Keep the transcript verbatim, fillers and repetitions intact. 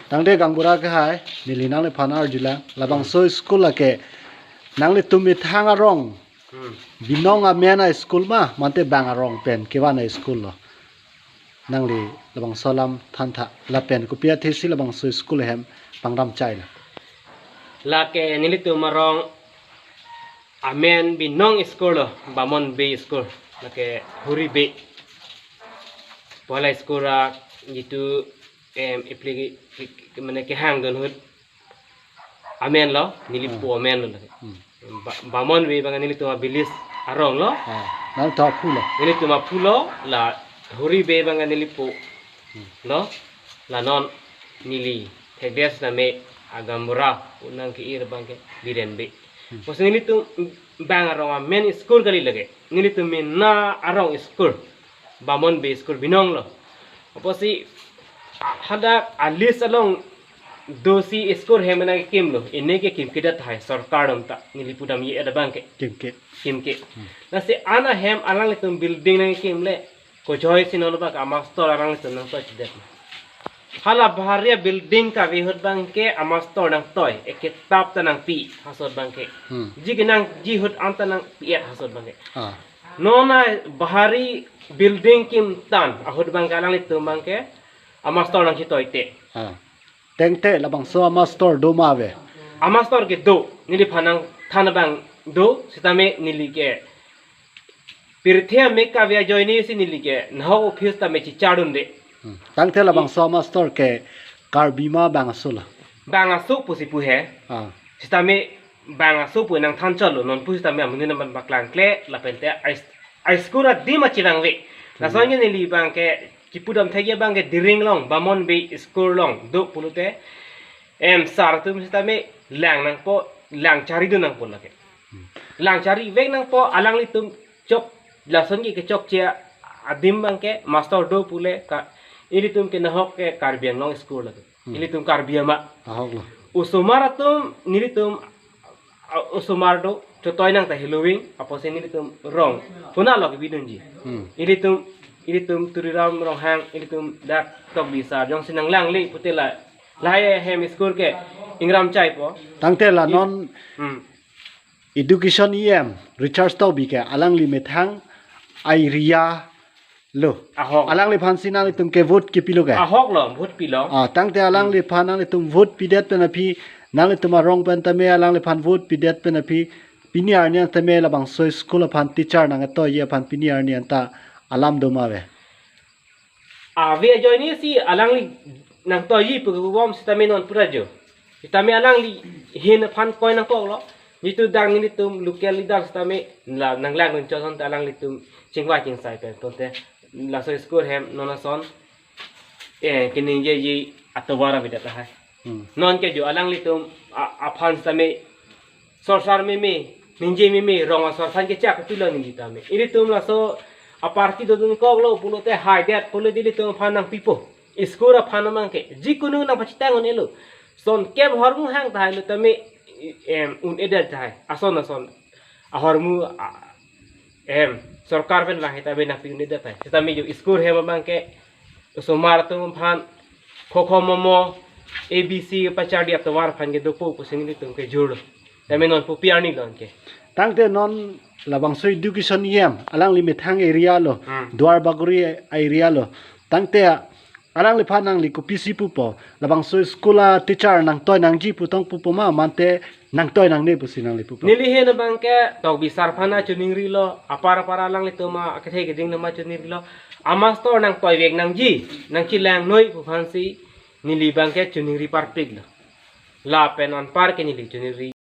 Tangte gaonbura kehai, neli nangliphan arjulang, labangso school lake nanglitum methang arong Hmm. binong amen a-school ma, mate bang arong pen kevan a-school lo? Nangli labangso alam thantha, lapen kopi athesi labangso school ahem pangdam chai lo? Lake nelitum arong amen binong school lo, Bamon Bey School, lake Hori Bey. Pola school ra jitu em ipli mane kehangdun ahut amen lo, nelipo Hmm. amen lo lake. Hmm. Ba-, Bamon Bey abang nelitum a-village arong lo. Ah, nangtum aphu lo. Nelitum aphu lo, la Hori Bey abang nelipo Hmm. lo, la non neli thekdet tame agaonbura unang ke-ir abangke Biren Bey. Hmm. Pusi nelitum bang arong amen school kali lake. Nelitum mena arong school, Bamon Bey School binong lo. Apotsi hadak a-list along dosi school hem nangkimlo, ene ke kimkedet tahai sorkar atum ta, neli pudam ye ada abangke. Kimke. Kimke. Hmm. Lasi ana hem alanglitum building nangkimle, kojoisi non abang amaster alanglitum nangtoidet. Hala bahari a-building kave ahut abangke amaster nangtoi, ekitap ta nangpi, hasot abangke. Hmm. Ji kenangji ahut anta nangpi-et, hasot abangke. Ah. Non a bahari building kimtan ahut abangke alanglitum abangke amaster nangchetoite. Ah. Tangte labangso amaster do ma ave? Amaster ke do, neliphan nangthan abang do, sitame neli ke pirthe amek kave ajoinesi neli ke nahok office tame chechardunde. Hmm. Tangte labangso amaster ke Karbi ma bang aso lo? Bang aso pusi pu he. Ah. Sitame bang aso pu nangthan chotlo, non pu sitame amonit nangpaklang kle, lapente a-, a-school adim achevangve. Lason Hmm. ke neli abangke kipudam thekji abangke Diring along, Bamon Bey School along do pulote, em sar atum sitame lang nangpo, lang charidun nangpo lake. Hmm. Lang charivek nangpo, alanglitum chok, lason ke kechokche adim abangke master do pule ka, ilitum ke nahok ke Karbi Anglong school lake. Hmm. Ilitum Karbi ama. Ahok lo. Osomar atum nelitum, ah, osomar do, chotoi nang ta heloving, apotsi nelitum rong puna lo kebidunji. Hmm. Ilitum, ilitum Tuliram Ronghang, ilitum dak Tokbi sar jongsi nanglangle pute la, lahai ahem school ke ingram chaipo. Tangte la I- non Hmm. Education E M Richard Tokbi ke alangli methang a-area lo. Ahok. Alangliphan si nanglitum ke vote kepilo ke? Ahok lo, vote pilo. Ah, tangte alangliphan nanglitum vote pidet pen aphi, nanglitum arong pen tame alangliphan vote pidet pen aphi, pini arni an tame labangso school aphan teacher nangtoiji aphan pini arni an ta alam do ma ave? Ave ajoinesi alangli nangtoiji pu kebom sitame non pura jo. Sitame alangli ahin aphan koi nangkoklo. Jitu dak nelitum local leader sitame la nanglangdun chot asonte alanglitum chingvai chingsai pen tonte laso school hem non ason, eh, keningjeji atovar avedet tahai. Hmm. Non ke jo alanglitum a-, aphan sitame sorsar meme, ningje meme, rong asor aphan kechak pilo ningje tame. Ilitum laso a-party dodun koklo pulote haidet pulo, ilitum aphan nangpipo. School aphan abangke jikunu nangpachethang un-elo. Son kep ahormu hang tahai lo tame, em, un-edet tahai. Ason ason ahormu, a, em, sorkar pen lahai tame nangpi un-edet tahai. Sitame jo school hem abangke osomar atum aphan khokho momo A B C pacharli atovar aphan ke dopo pusi nelitum kejurlo. Tame non pu pi arni lo anke. Tangte non labangso Education E M alangli methang area lo, Hmm. Duar Bagori area lo. Tangte alangliphan nangli kopisi pupo, labangso school a-teacher nangtoi nangji pu tong pupo ma, mate nangtoi nangne pusi nangli pupo? Neli ahin abangke Tokbi sar aphan choningrilo, apar apar alanglitum akethe keding nama choningrilo. Amaster nangtoivek nangji, nangchelangnoi pu aphansi neli abangke choningri parpiklo. Lapen anpar ke neli choningri